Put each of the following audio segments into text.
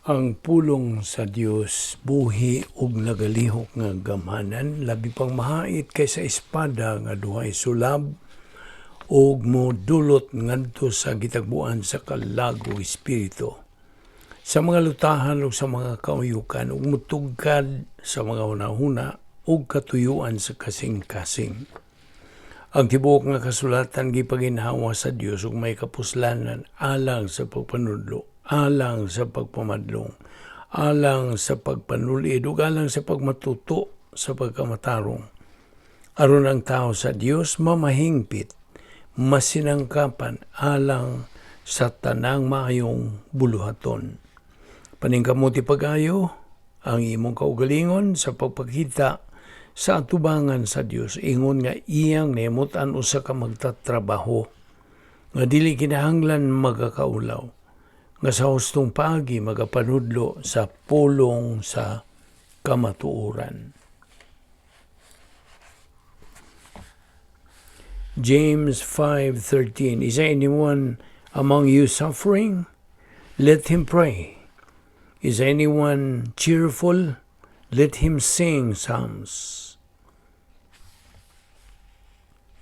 Ang pulong sa Dios buhi ug nagalihok nga gamhanan, labi pang mahait kaysa espada nga duhay sulab, ug modulot ngadto sa gitagbuan sa kalag ug espiritu, sa mga lutahan ug sa mga kauyukan, ug mutugkad sa mga hunahuna ug katuyuan sa kasing-kasing. Ang tibuok nga kasulatan gipaginhawa sa Dios ug may kapuslanan alang sa pagpanudlo, alang sa pagpamadlong, alang sa pagpanulid ug alang sa pagmatuto sa pagkamatarong, aron ang tao sa Dios mamahingpit, masinangkapan alang sa tanang maayong buluhaton. Paningkamuti pag-ayo ang imong kaugalingon sa pagpakita sa atubangan sa Dios, ingon nga iyang nahimutan usa ka magtatrabaho nga dili kinahanglan magakaulaw, nga sa hustong paagi magapanudlo sa pulong sa kamatuoran. James 5:13. Is anyone among you suffering? Let him pray. Is anyone cheerful? Let him sing psalms.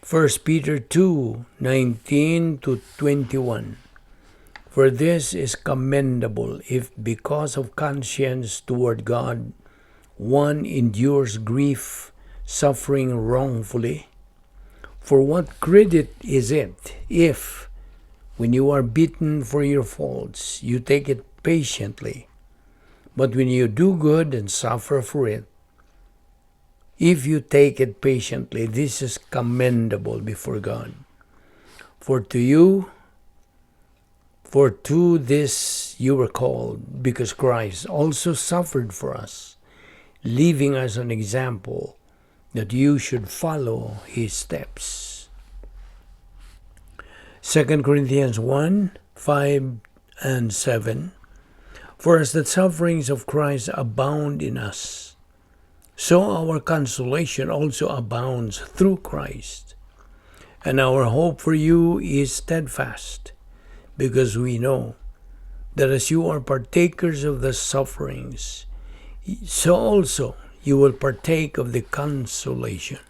1 Peter 2:19 to 21. For this is commendable if, because of conscience toward God, one endures grief, suffering wrongfully. For what credit is it if, when you are beaten for your faults, you take it patiently? But when you do good and suffer for it, if you take it patiently, this is commendable before God. For to this you were called, because Christ also suffered for us, leaving us an example that you should follow his steps. 2 Corinthians 1:5 and 7. For as the sufferings of Christ abound in us, so our consolation also abounds through Christ. And our hope for you is steadfast, because we know that as you are partakers of the sufferings, so also you will partake of the consolation.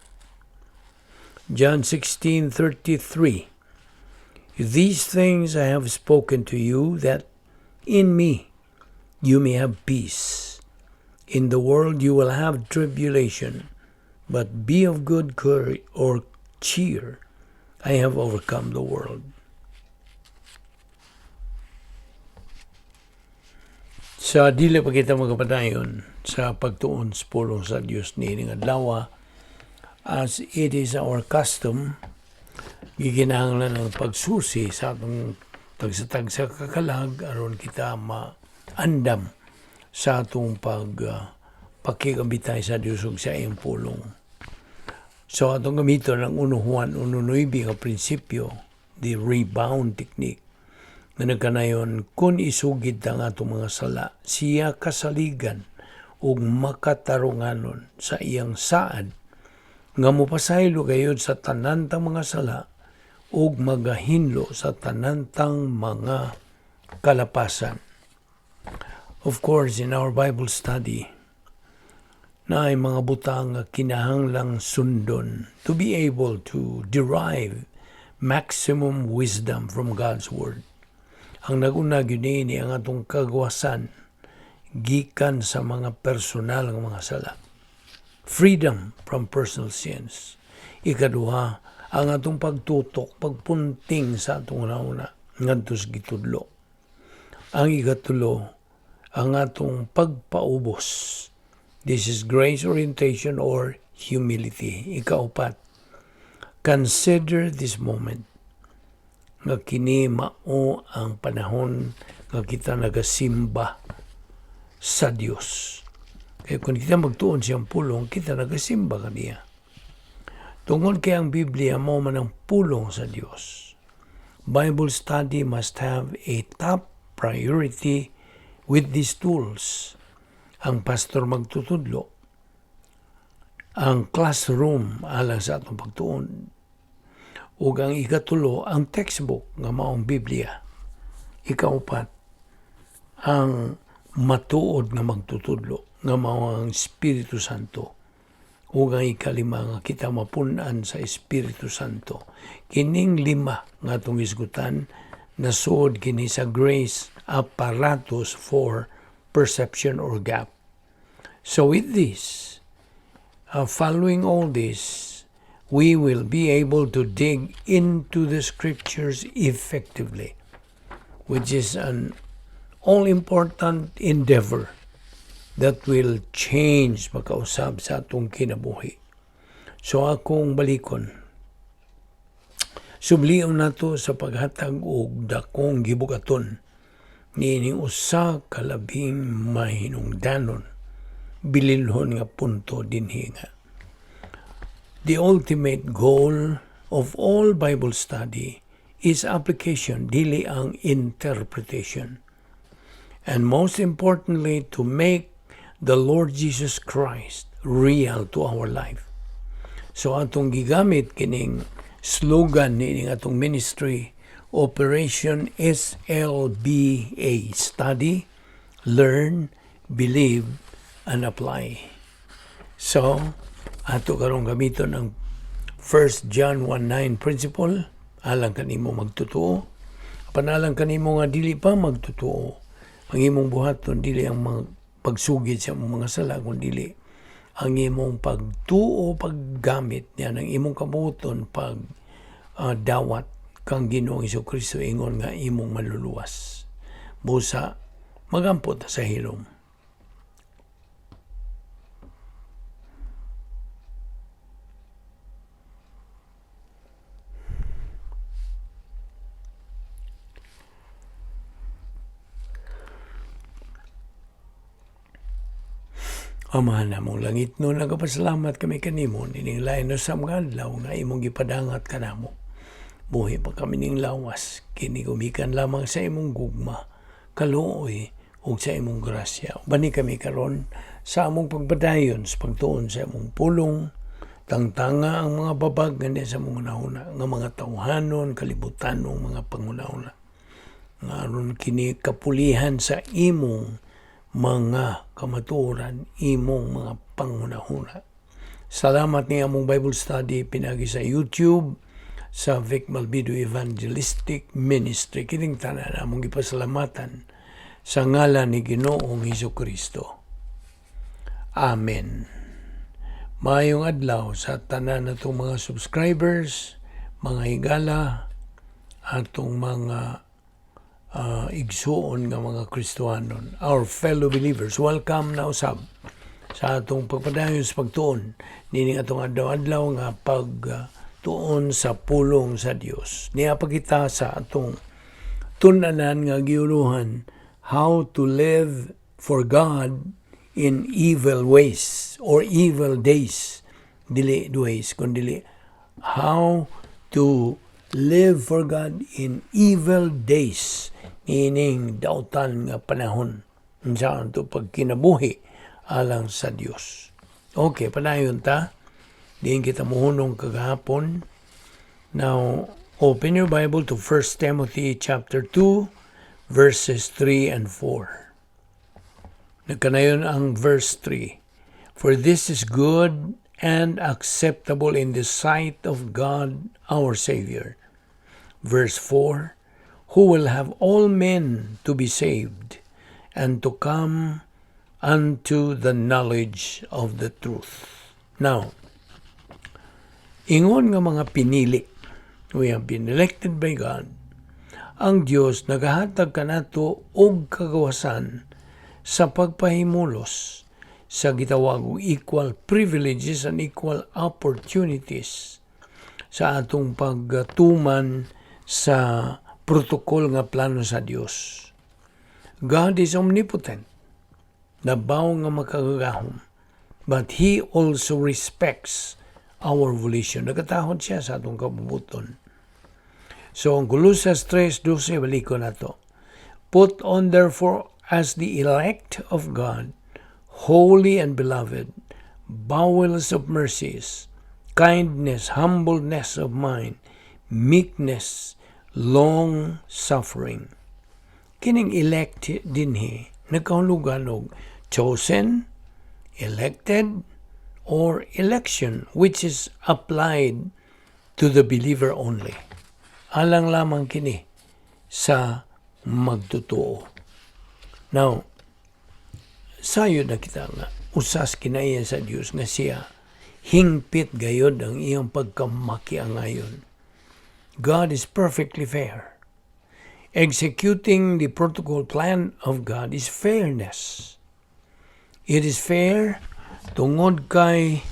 John 16:33. These things I have spoken to you, that in me you may have peace. In the world you will have tribulation, but be of good courage or cheer. I have overcome the world. Sa dili pa kita magpadayon sa pagtuon sa pulong sa Dios niining adlaw, as it is our custom, gikinahanglan ang pagsusi sa atong tagsa-tagsa kakalag aron kita maandam sa atong pag pakigabitay sa Dios ug sa iyang pulong. So atong gamiton ang 1 Juan 1:9 nga prinsipyo, the rebound technique, nga nagkanayon kung isugid ang atong mga sala, siya kasaligan ug makatarunganon sa iyang saad nga mopasaylo gayud sa tanan tang mga sala ug magahinlo sa tanan tang mga kalapasan. Of course, in our Bible study, naay mga butang nga kinahanglang sundon to be able to derive maximum wisdom from God's Word. Ang naguna gyud niini ang atong kagwasan gikan sa mga personal nga mga sala. Freedom from personal sins. Ikaduha, ang atong pagtutok, pagpunting sa atong una ngadto sa gitudlo. Ang ikatulo, ang atong pagpaubos. This is grace orientation or humility. Ikaupat, consider this moment nga kini mao ang panahon nga kita nagasimba sa Dios. Kaya kung kita magtuon siyang pulong, kita nagasimba kaniya. Tungod kay ang Biblia mao man ang pulong sa Dios, Bible study must have a top priority with these tools. Ang pastor magtutudlo, ang classroom alang sa atong pagtuon, ug ang ikatulo, ang textbook nga maong Biblia. Ikaupat, ang Matuod nga magtutudlo nga mao ang Espiritu Santo. Ug ang ikalima, nga kita mapun-an sa Espiritu Santo. Kining lima nga atong hisgutan, nasuod kini sa grace apparatus for perception or gap. So with this, following all this, we will be able to dig into the scriptures effectively, which is an all-important endeavor that will change makausab sa atong kinabuhi. So akong balikon, sublion nato sa paghatag og dakong gibugaton niining usa ka labing mahinungdanon, bililhon nga punto dinhi nga the ultimate goal of all Bible study is application, dili ang interpretation. And most importantly, to make the Lord Jesus Christ real to our life. So atong gigamit kining slogan niining atong ministry, Operation SLBA, Study, Learn, Believe, and Apply. So, ato karong gamiton ang 1 John 1:9 principle, alang kanimo magtotoo. Panalang kanimo nga dili pa magtotoo, ang imong buhaton dili ang mga pagsugid sa imong mga sala, kun dili ang imong pagtuo, paggamit niya ng imong kabuoton pag dawat kang Ginoong Kristo ingon nga imong maluluwas. Busa magampo ta sa hilom. Amahan namong langit no, nagapasalamat kami kanimo nining lain sa mga adlaw nga imong gipadangat kanamo. Buhi pa kami ning lawas, kini gumikan lamang sa imong gugma, kaluoy ug sa imong grasya. Bani kami karon sa among pagpadayon sa pagtuon sa imong pulong, tangtanga ang mga babag nga sa among hunahuna, nga mga tawhanon, kalibutanong mga panghunahuna. Nga aron kini kapulihan sa imong mga kamatuoran, imong mga panghunahuna. Salamat ni among Bible study pinagi sa YouTube sa Vic Malvido Evangelistic Ministry. Kining tanan among gipasalamatan sa ngalan ni Ginoong Hesus Kristo. Amen. Maayong adlaw sa tanan natong mga subscribers, mga higala, atong mga igsuon nga mga Kristohanon, our fellow believers. Welcome na usab sa atong pagpadayon sa pagtuon nining atong adlaw-adlaw nga pagtuon sa pulong sa Dios. Niya pa kita sa atong tun-anan nga giuluhan, "How to Live for God in Evil Ways or Evil Days." Dili ways, kundi how to live for God in evil days, ining dautan nga panahon, unsa to pagkinabuhi alang sa Dios. Okay, padayon ta. Diin kita muhunong kagahapon. Now, open your Bible to 1 Timothy chapter 2, verses 3 and 4. Nagkanayon ang verse 3. "For this is good and acceptable in the sight of God our Savior." Verse 4, "Who will have all men to be saved and to come unto the knowledge of the truth." Now, ingon nga mga pinili, we have been elected by God, ang Dios nagahatag kanato og kagawasan sa pagpahimulos sa gitawag og equal privileges and equal opportunities sa atong pagtuman sa protocol nga plano sa Dios. God is omnipotent, labaw nga makagagahom, but He also respects our volition. Nagatahod siya sa atong kabubuton. So, ang Colosas 3:12, baliko na to. "Put on therefore as the elect of God, holy and beloved, bowels of mercies, kindness, humbleness of mind, meekness, long suffering." Kining elect dinhi, Nagkahulugan og chosen, elected, or election, which is applied to the believer only. Alang lamang kini sa magtotoo. Now, sayo na kita nga usas kinaiya sa Dios nga siya hingpit gayod ang iyang pagkamakiangayon. God is perfectly fair. Executing the protocol plan of God is fairness. It is fair tungod kay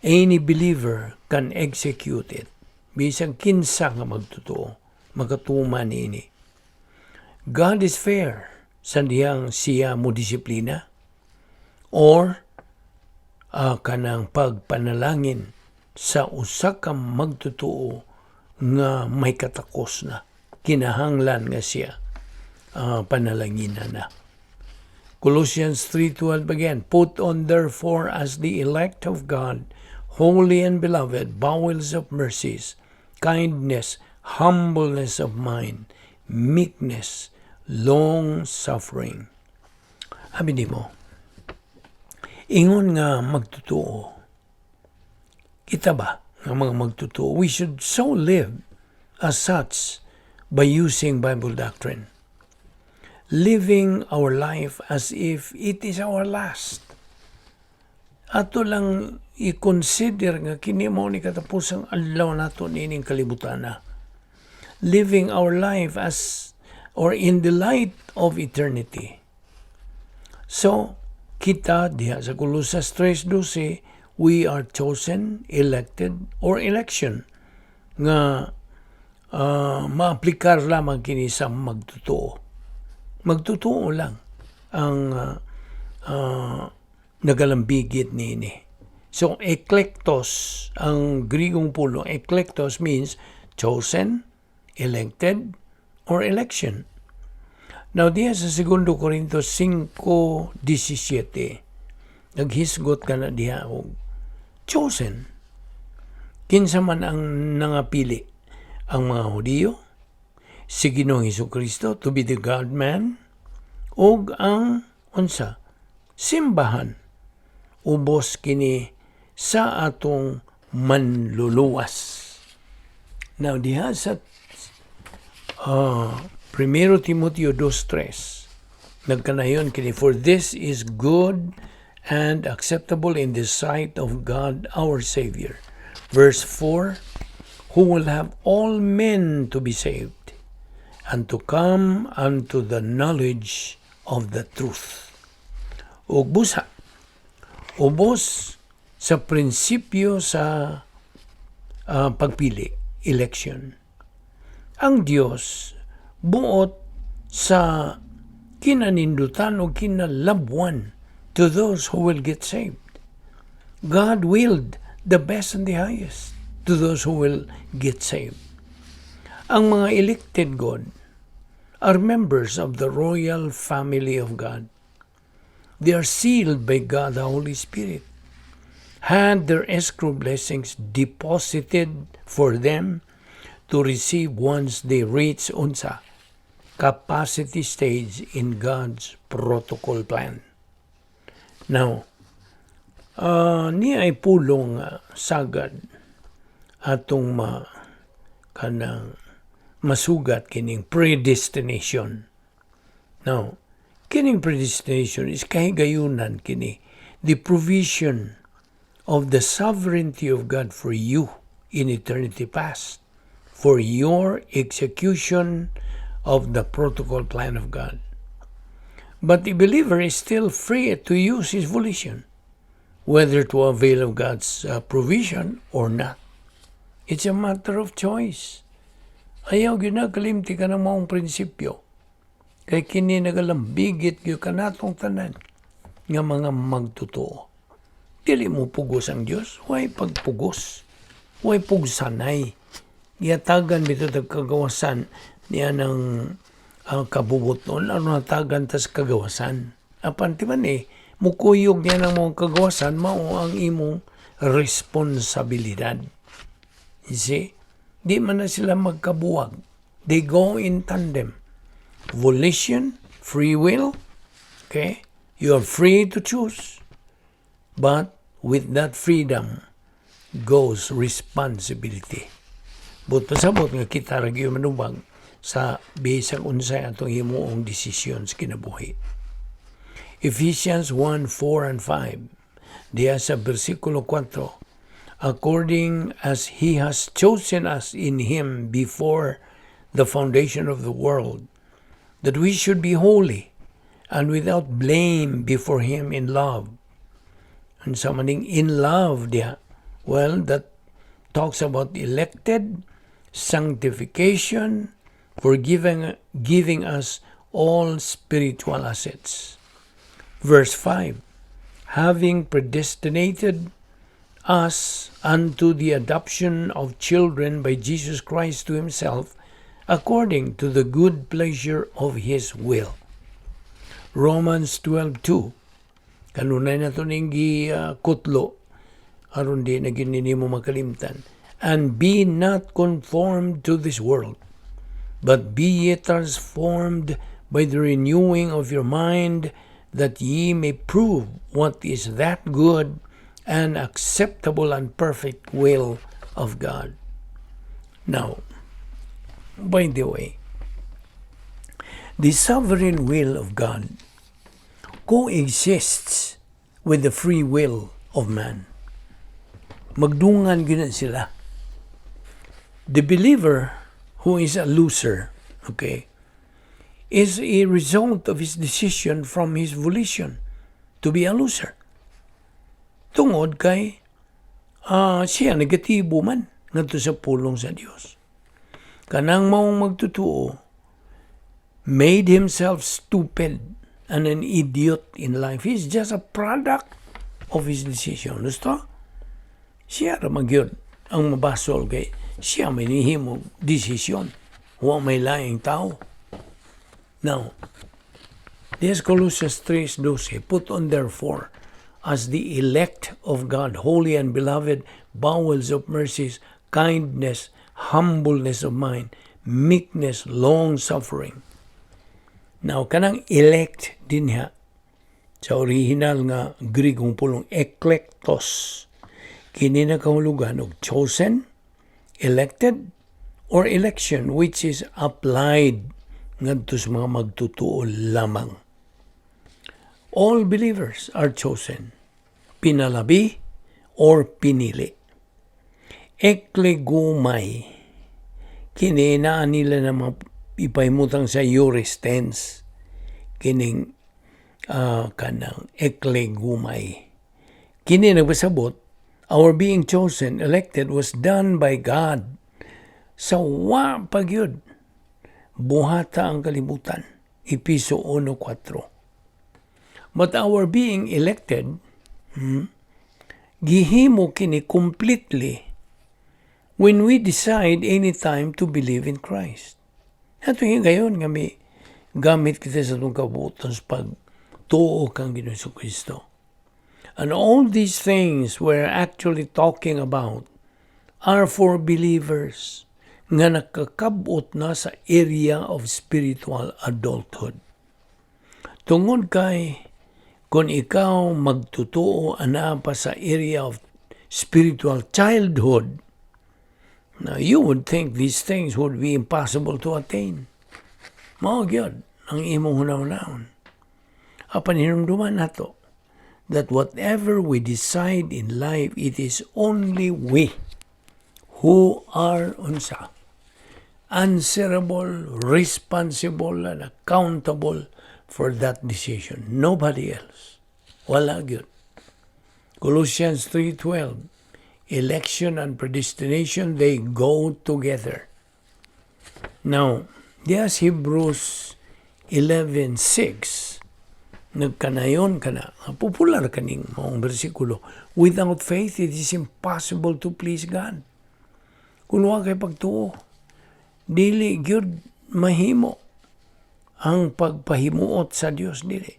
any believer can execute it. Bisan kinsa nga magtotoo, makatuman niini. God is fair sa dihang siya mo disiplina or kanang pagpanalangin sa usa ka magtotoo nga may katakos na kinahanglan nga siya panalanginan na. Colossians 3:12 again, "Put on therefore as the elect of God, holy and beloved, bowels of mercies, kindness, humbleness of mind, meekness, long suffering." Abi nimo, ingon nga magtotoo, kita ba nga mga magtotoo, we should so live as such by using Bible doctrine. Living our life as if it is our last. Ato lang i-consider nga kini mao ni katapusang adlaw nato niining kalibutan na. Living our life as or in the light of eternity. So, kita diha sa Colosas 3:12, we are chosen, elected, or election nga maaplikar lamang kini sa magtotoo. Magtotoo lang ang nagalambigit niini. So, eklektos, ang Grigong pulong, eklektos means chosen, elected, or election. Now, diya sa 2 Corintios 5:17, naghisgot ka na diha og chosen. Kinsa man ang nangapili? Ang mga Hudiyo, si Ginoong Kristo to be the God-man, ug ang unsa? Simbahan. Ubos kini sa atong manluluwas. Now, diha sa 1 Timoteo 2:3, nagkanayon kini, "For this is good and acceptable in the sight of God our Savior." Verse 4, "Who will have all men to be saved and to come unto the knowledge of the truth." Ug busa, ubos sa prinsipyo sa pagpili, election. Ang Dios buot sa kinanindutan o kinalabwan to those who will get saved. God willed the best and the highest to those who will get saved. Ang mga elected God are members of the royal family of God. They are sealed by God the Holy Spirit, had their escrow blessings deposited for them to receive once they reach unsa capacity stage in God's protocol plan. Now, niya ay pulong sagad atong ma kanang masugat kining predestination. Now, kining predestination is kahigayunan kini, the provision of the sovereignty of God for you in eternity past for your execution of the protocol plan of God. But the believer is still free to use his volition, whether to avail of God's provision or not. It's a matter of choice. Ayaw ginakalimti ka ng maong prinsipyo. Kay kini nagalambigit gyud kanatong tanan nga mga magtotoo. Dili mo pugos ang Dios, way pagpugos. Way pugsanay. Gihatagan bitaw tag kagawasan niya ng kabubuton, ano natagan tas kagawasan. Apan ti man eh, mukuyog niya ng mga kagawasan, mao ang imong responsibilidad. You see? Di man na sila magkabuwag. They go in tandem. Volition, Free will, okay? You are free to choose. But with that freedom goes responsibility. Buot pasabot nga kita ra gyud manubag sa bisag unsay atong himuong desisyon sa kinabuhi. Ephesians 1:4 and 5. Diya sa versikulo 4, "According as He has chosen us in Him before the foundation of the world, that we should be holy and without blame before Him in love." And sa maning "in love" diha, well, that talks about elected, sanctification, forgiving, giving us all spiritual assets. Verse 5, "Having predestinated us unto the adoption of children by Jesus Christ to Himself, according to the good pleasure of His will." Romans 12:2. Kanunay na to ning gi kutlo aron di na gyud nimo makalimtan. "And be not conformed to this world, but be ye transformed by the renewing of your mind, that ye may prove what is that good and acceptable and perfect will of God." Now, by the way, the sovereign will of God coexists with the free will of man. Magdungan gyud na sila. The believer who is a loser, okay, is a result of his decision from his volition to be a loser. Tungod kay siya negatibo man ngadto sa pulong sa Dios. Kanang maong magtutuo made himself stupid and an idiot in life. He's just a product of his decision. Gusto? Siya ra man gyud ang mabasol kay siya may nihimo desisyon. Wa may laing tao. Now, this Colossians 3:12, "Put on therefore as the elect of God, holy and beloved, bowels of mercies, kindness, humbleness of mind, meekness, long suffering." Now, kanang "elect" dinha, sa original nga Grigong pulong eklektos, kini nakahulugan og chosen, elected, or election which is applied ngadto sa mga magtutuo lamang. All believers are chosen, pinalabi or pinili. Eklegomai, kini naa nila na mga ipahimutang sa aorist tense, kining kanang eklegomai. Kini nagpasabot, our being chosen, elected, was done by God. Sa wa pa gyud buhata ang kalibutan. Epeso 1:4. But our being elected, gihimo kini completely when we decide anytime to believe in Christ. Ato yung gayon nga may gamit kita sa atong kabuoton sa pagtuo kang Ginoong Kristo. And all these things we're actually talking about are for believers nga nakakabot na sa area of spiritual adulthood. Tungod kay kung ikaw magtutuo ana pa sa area of spiritual childhood, now you would think these things would be impossible to attain. Mao gyud ang imong hunahunahon. Apan hinumduman nato that whatever we decide in life, it is only we who are unsa answerable, responsible, and accountable for that decision. Nobody else. Wala gyud. Colossians 3:12, election and predestination, they go together. Now, yes, Hebrews 11:6, nagkanayon kana, popular kaning maong bersikulo, "Without faith, it is impossible to please God." Kung wa kay pagtuo, dili gyud mahimo ang pagpahimuot sa Dios, dili.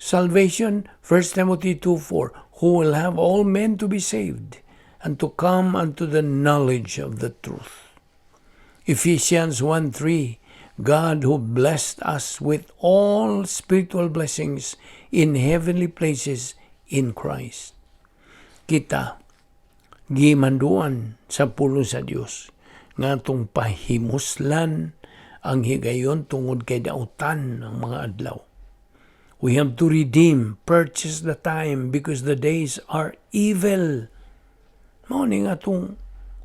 Salvation, 1 Timothy 2:4, "who will have all men to be saved and to come unto the knowledge of the truth." Ephesians 1:3, God who blessed us with all spiritual blessings in heavenly places in Christ. Kita, gimanduan sa pulong sa Dios nga atong pahimuslan ang higayon tungod kay dautan ang mga adlaw. We have to redeem, purchase the time because the days are evil. Mao ni nga atong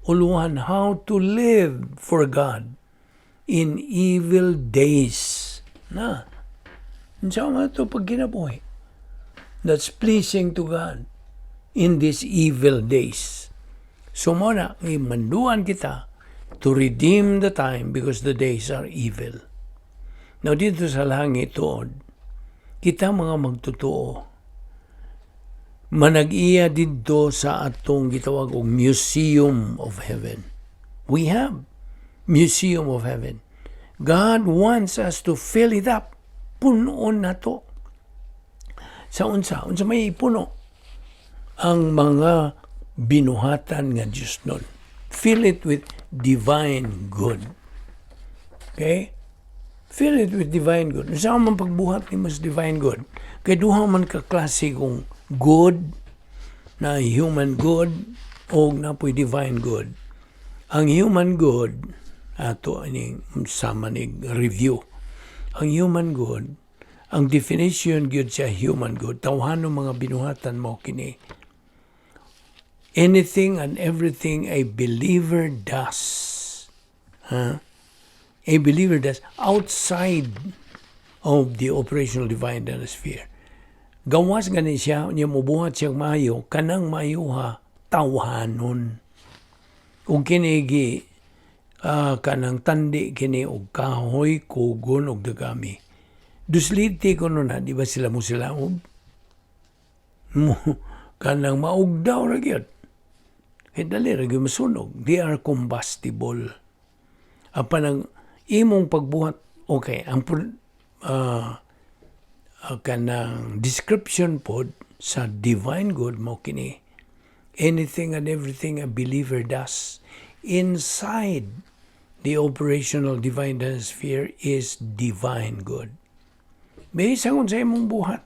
uluhan how to live for God in evil days. Na. Unsa man ato pagkinabuhi that's pleasing to God in these evil days? So mao na, manduan kita to redeem the time because the days are evil. Now dito sa langit tuod, kita mga magtotoo, manag-iya didto sa atong gitawag og Museum of Heaven. We have Museum of Heaven. God wants us to fill it up. Punon nato. Sa unsa? Unsa may ipuno? Ang mga binuhatan nga Diyos nun. Fill it with divine good. Okay? Fill it with divine good. Unsa man pagbuhat nimo sa divine good? Kay duha man ka klase kung good na human good o naa poy divine good. Ang human good ato ining sama nig review. Ang human good, ang definition gyud sa human good, tawhano mga binuhatan mo kini. Anything and everything a believer does. Huh? A believer does outside of the operational divine sphere. Gawas gani siya, niya mubuhat siyang maayo, kanang maayoha, tawhanon. Ug kini gi kanang tandi kini og kahoy, kugon og dagami. Dusliti kuno na, di ba sila mo sila og mo kanang maugdaw ra gyud. Kay dali ra gyud masunog. They are combustible. Apan ang imong pagbuhat, okay, ang kanang description pod sa divine good mo kini anything and everything a believer does inside the operational divine sphere is divine good. Bisan sa imong buhat.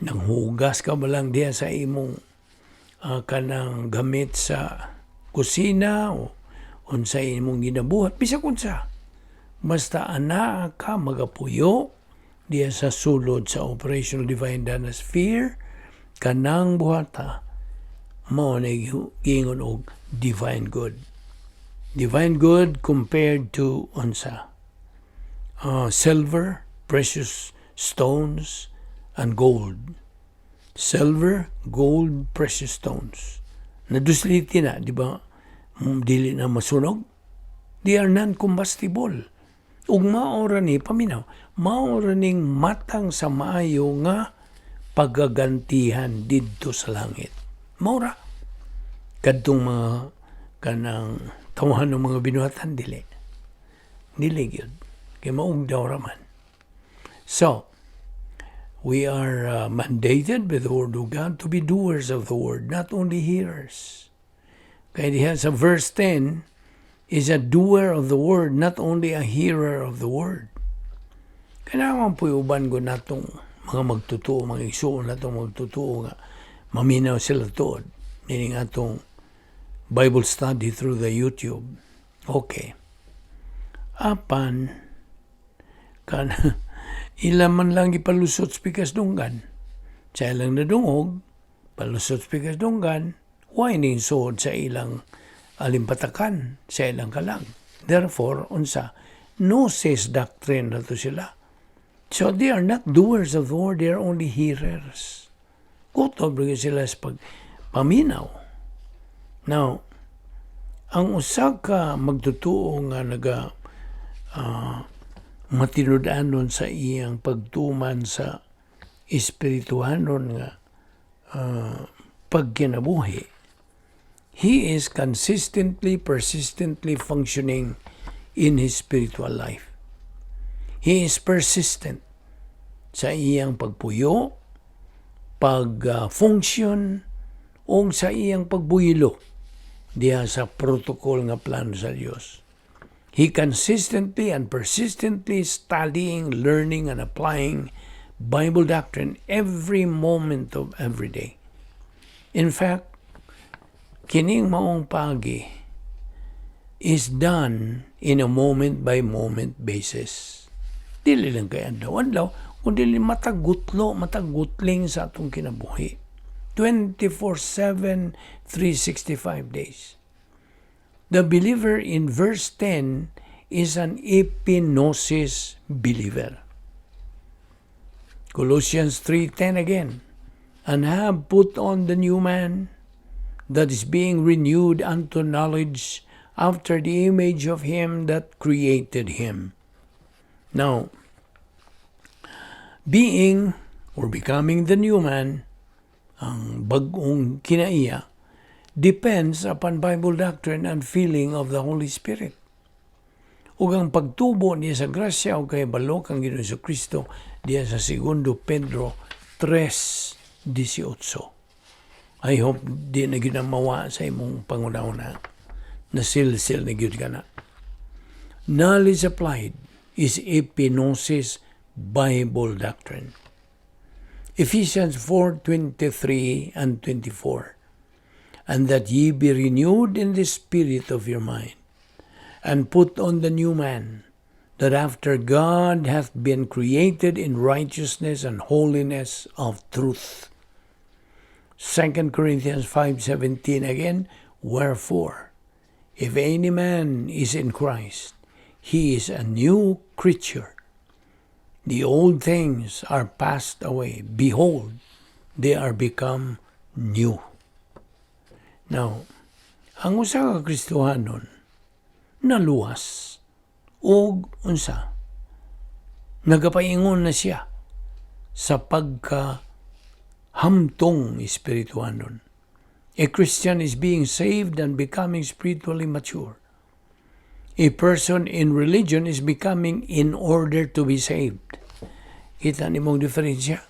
Nang hugas ka ba lang diya sa imong kanang gamit sa kusina o unsa imong ginabuhat, bisag unsa. Basta anaa ka magapuyo diya sa sulod sa operational divine dana sphere, kanang buhata mao na giingon og divine good. Divine good compared to unsa? Silver, precious stones, and gold. Silver, gold, precious stones. Nadusliti na, di ba? Dili na masunog. They are non-combustible. Ug mao ra ni, paminaw, mao ra ning matang sa maayo nga pagagantihan didto sa langit. Mao ra. Kadtong mga kanang tawhan ng mga binuhatan dili. Dili gyud. Kay maugdaw ra man. So, we are mandated by the Word of God to be doers of the Word, not only hearers. Kaya diha sa verse 10, is a doer of the Word, not only a hearer of the Word. Kaya naman po uban ko natong mga magtutuo, mga igsuon natong magtutuo nga maminaw sila tuod. Meaning atong Bible study through the YouTube. Okay. Apan, kan ila man lang ipalusot sa pikas dunggan. Sa ilang nadungog, palusot sa pikas dunggan, way ning suod sa ilang alimpatakan, sa ilang kalag. Therefore, unsa, gnosis doctrine na to sila. So they are not doers of the word, they are only hearers. Kutob rin sila sa pagpaminaw. Now, ang usa ka magtutuo nga naga matinud-anon sa iyang pagtuman sa espirituhanon nga pagkinabuhi, he is consistently, persistently functioning in his spiritual life. He is persistent sa iyang pagpuyo, pag-function, o sa iyang pagbuylo diha sa protocol nga plano sa Dios. He consistently and persistently studying, learning, and applying Bible doctrine every moment of every day. In fact, kining maong paagi is done in a moment by moment basis. Dili lang kay adlaw-adlaw, kundi matag gutlo, matag gutling sa atong kinabuhi. 24/7, 365 days. The believer in verse 10 is an epignosis believer. Colossians 3:10 again, "And have put on the new man that is being renewed unto knowledge after the image of him that created him." Now, being or becoming the new man, ang bag-ong kinaiya, depends upon Bible doctrine and filling of the Holy Spirit. Ug ang pagtubo niya sa grasya o kahibalo kang Ginoong Kristo diya sa Segundo Pedro 3:18. I hope di na gyud mawa sa imong panghunahuna. Nasilsil na gyud ka na. Knowledge applied is epignosis Bible doctrine. Ephesians 4:23 and 24. "And that ye be renewed in the spirit of your mind, and put on the new man, that after God hath been created in righteousness and holiness of truth." 2 Corinthians 5:17 again, "Wherefore, if any man is in Christ, he is a new creature. The old things are passed away. Behold, they are become new." Now, ang usa ka Kristohanon naluwas og unsa, nagapaingon na siya sa pagka hamtong espirituhanon. A Christian is being saved and becoming spiritually mature. A person in religion is becoming in order to be saved. Kita nimong diferensya?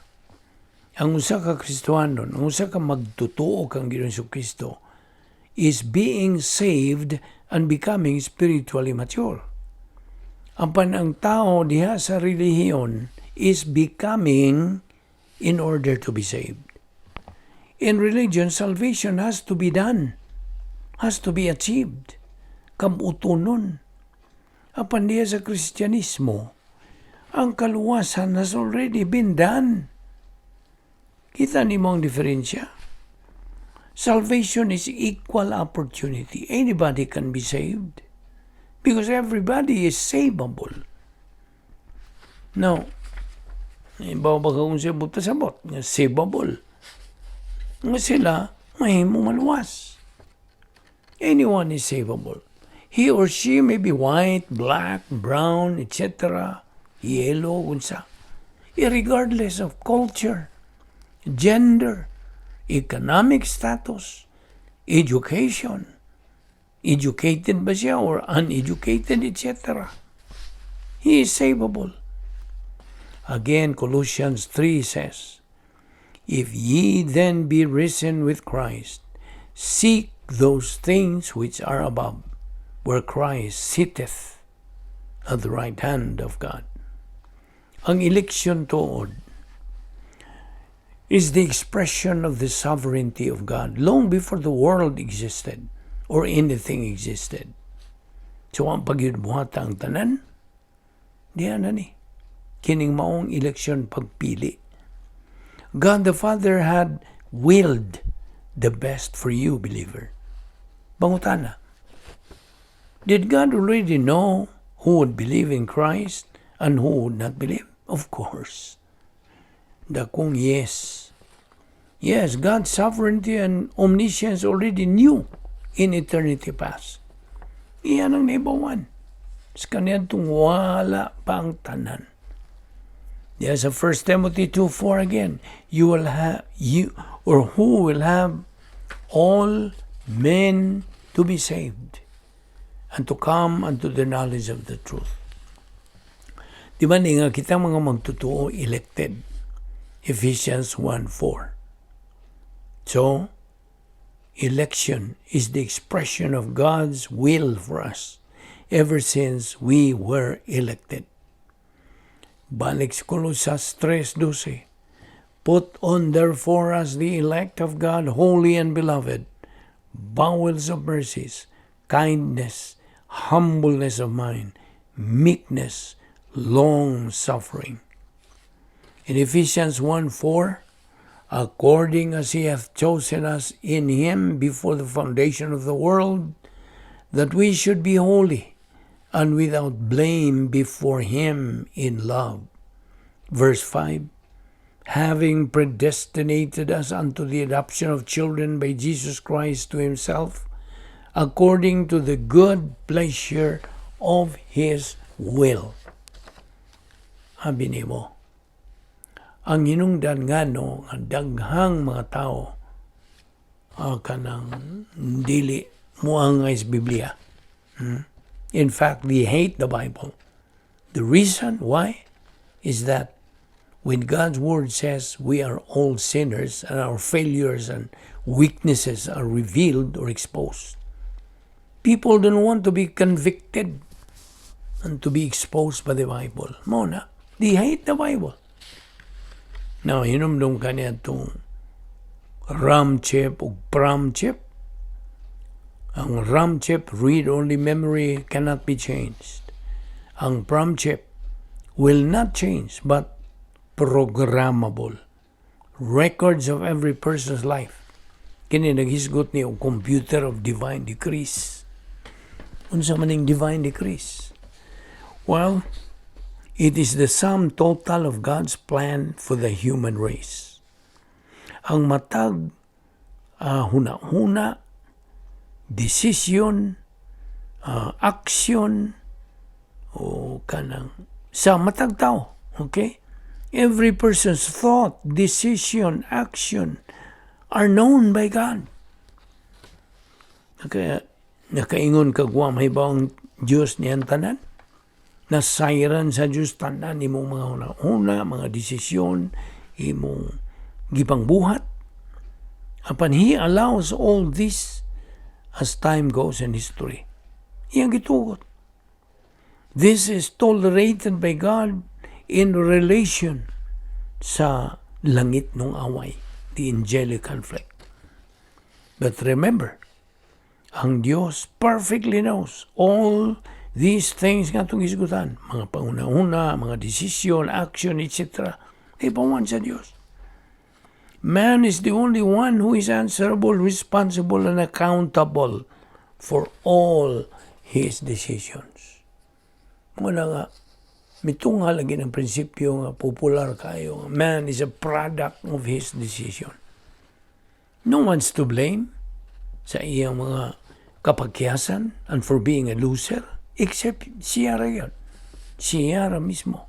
Ang usa ka Kristohanon, ang usa ka magtutuo kang Ginoong Kristo is being saved and becoming spiritually mature. Apan ang tao diha sa relihiyon is becoming in order to be saved. In religion, salvation has to be done, has to be achieved. Kabutonon. Apan diha sa Kristyanismo, ang kaluwasan has already been done. Kita nimo ang diferensya? Salvation is equal opportunity. Anybody can be saved because everybody is savable. Now, ibaw ba kung siya sabot, nga savable. Nga sila, mahimo maluwas. Anyone is savable. He or she may be white, black, brown, etc., yellow, unsa. Regardless of culture, gender, economic status, education, educated ba siya or uneducated, etc. He is savable. Again, Colossians 3 says, "If ye then be risen with Christ, seek those things which are above, where Christ sitteth at the right hand of God." Ang election tuod is the expression of the sovereignty of God long before the world existed or anything existed. So ang pagyudbuhata ang tanan, diya na ni. Kining maong election, pagpili. God the Father had willed the best for you, believer. Pangutana, did God already know who would believe in Christ and who would not believe? Of course. Dakong yes. Yes, God's sovereignty and omniscience already knew in eternity past. Iyan ang naibawan. Sa kaniadtong wala pa ang tanan. Yes, sa 1 Timothy 2:4 again, you will have, you or who will have all men to be saved and to come unto the knowledge of the truth. Di ba ni nga kita mga magtutuo elected? Ephesians 1:4. So, election is the expression of God's will for us. ever since we were elected. Balik sa Colosas 3:12. "Put on therefore, as the elect of God, holy and beloved, bowels of mercies, kindness, humbleness of mind, meekness, long suffering." In Ephesians 1:4, "According as he hath chosen us in him before the foundation of the world, that we should be holy and without blame before him in love." Verse 5, "Having predestinated us unto the adoption of children by Jesus Christ to himself, according to the good pleasure of his will." Abi nimo, ang hinungdan ngano nga daghang mga tao kanang dili moangay sa Biblia. In fact, they hate the Bible. The reason why is that when God's word says we are all sinners and our failures and weaknesses are revealed or exposed, people don't want to be convicted and to be exposed by the Bible. Mao na, they hate the Bible. Now, hinumdum ka niya itong RAM chip o PROM chip. Ang RAM chip, read-only memory, cannot be changed. Ang PROM chip will not change, but programmable. Records of every person's life. Kini naghisgot ni og computer of divine decrees. Unsa man ning divine decrees? Well, it is the sum total of God's plan for the human race. Ang matag huna-huna, decision, action, o kanang sa matag tao. Okay? Every person's thought, decision, action are known by God. Kaya nakaingon kag wa mahibaw ang Diyos niyang tanan. Nasayran sa Diyos tanan imong mga huna-huna, mga desisyon, imong gipangbuhat. Apan He allows all this as time goes in history. Iyang gitugot. This is tolerated by God in relation sa langitnong away, the angelic conflict. But remember, ang Diyos perfectly knows all these things nga atong hisgutan, mga panguna-una, mga desisyon, action, etc. Nahibaw-an sa Diyos. Man is the only one who is answerable, responsible, and accountable for all his decisions. Muna nga, mitungha lagi ng prinsipyo nga popular kayo. Man is a product of his decision. No one's to blame sa iyang mga kapagyasan and for being a loser except siya ra yun. Siya ra mismo.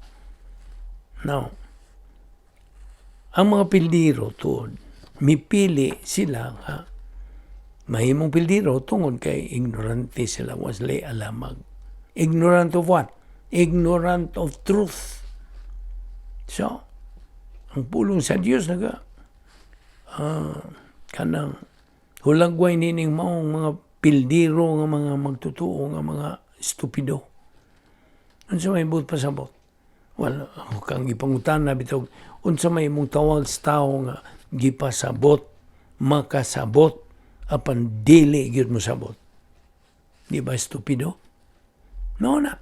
Now, ang mga pildiro tuod, mipili sila nga mahimong pildiro tungod kay ignorante sila, wasli alamag. Ignorant of what? Ignorant of truth. So, ang pulong sa Dios naga kanang hulagway nining maong mga pildiro nga mga magtutuo nga mga estupido. Unsa may buot pasabot? Well, kang gipangutana bitaw, unsa may imong tawag sa tawo nga gipasabot, makasabot, apan dili gyud mo sabot? Di ba estupido? No na.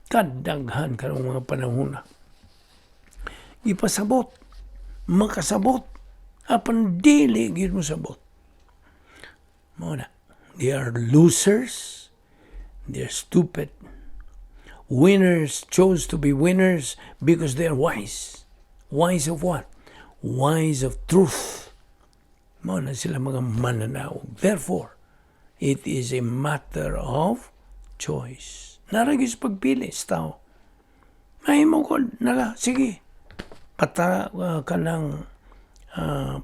Kadaghan karong mga panahon na. Gipasabot, makasabot, apan dili gyud mo sabot. Mao na. They are losers. They are stupid. Winners chose to be winners because they are wise. Wise of what? Wise of truth. Mao na sila mga mananaog. Therefore, it is a matter of choice. Naa ra gyud sa pagpili sa tao. Mahimo ko nala, sige. Pata kanang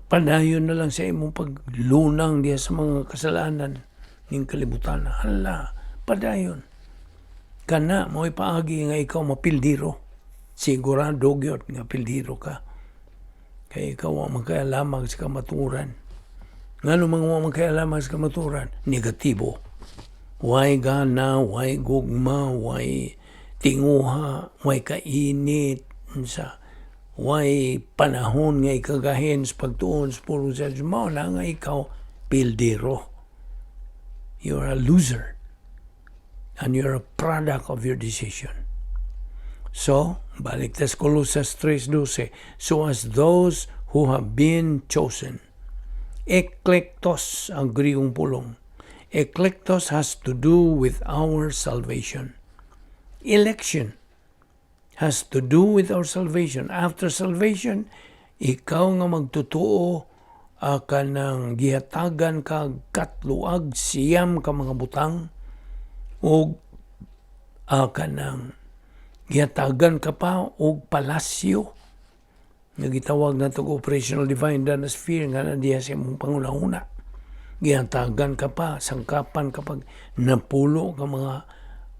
padayon na lang sa imong paglunang diya sa mga kasalanan ning kalibutan. Hala, padayon. Kana mo'y paagi nga ikaw mapildiro. Sigurado gyud nga pildiro ka. Kay ikaw wa man kaalamag sa kamatuoran. Ngano man wa man kaalamag sa kamatuoran? Negatibo. Way gana, way gugma, way tinguha, way kainit, unsa, way panahon nga ikagahin sa pagtuon sa pulong sa Diyos. Mao na nga ikaw pildero. You're a loser. And you're a product of your decision. So, balik ta sa Colosas 3:12. So as those who have been chosen. Eklektos ang Griegong pulong. Eklektos has to do with our salvation. Election has to do with our salvation. After salvation, ikaw nga magtutuo kanang gihatagan kag katluag 9 ka mga butang ug kanang gihatagan ka pa og palasyo nga gitawag nato og operational divine danasphere nga naa diha sa imong panghuna-huna. Gihatagan ka pa, sangkapan kapag 10 ka mga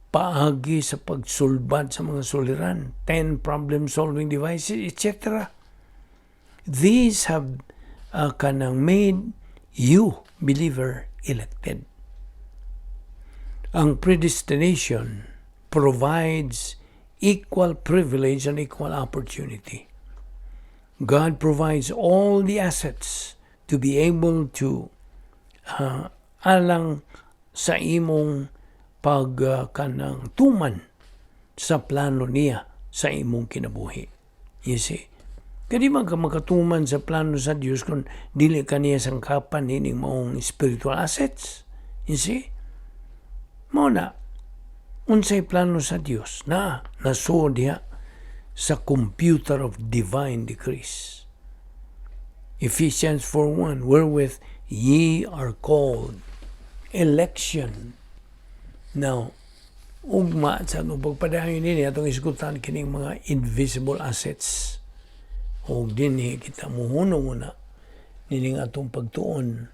paagi sa pagsulbad sa mga suliran, 10 problem-solving devices, etc. These have kanang made you, believer, elected. Ang predestination provides equal privilege and equal opportunity. God provides all the assets to be able to alang sa imong pag kanang tuman sa plano niya sa imong kinabuhi. You see? Kadi man ka makatuman sa plano sa Dios kung dili ka niya sangkapan nining maong spiritual assets. You see? Mao na, unsay plano sa Dios na nasuod diha sa computer of divine decrees. Ephesians 4:1, wherewith ye are called. Election. Now, ugma sa atong pagpadayon nini atong isgutan kining mga invisible assets. O dinhi kita muhunong una nining atong pagtuon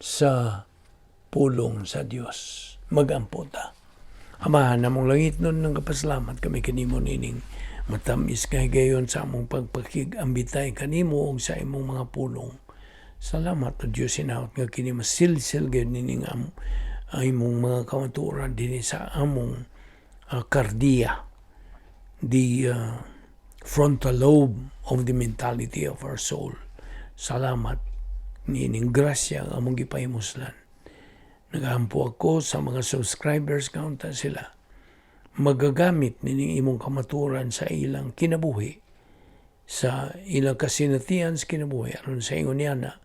sa pulong sa Dios. Magampo ta. Amahan namong langitnon, nagapasalamat kami kanimo nining matamis nga higayon sa among pagpakig-ambitay kanimo ug sa imong mga pulong. Salamat o Dios, hinaot nga kini masilsil gyud nining ang imong mga kamatuoran dinhi sa among kardiya, the frontal lobe of the mentality of our soul. Salamat nining grasya ang among gipahimuslan. Nagaampo ako sa mga subscribers nga unta sila magagamit nining imong kamatuoran sa ilang kinabuhi, sa ilang kasinatian sa kinabuhi, aron sa ingon niya na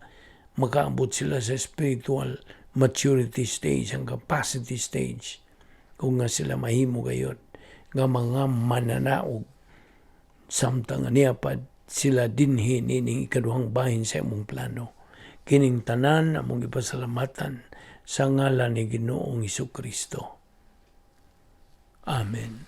makaabot sila sa spiritual maturity stage, ang capacity stage, kung nga sila mahimo gayod nga mga mananaog samtang niya pa sila dinhi nining ikaduhang bahin sa imong plano. Kining tanan among ipasalamatan sa ngalan ni Ginoong Kristo. Amen.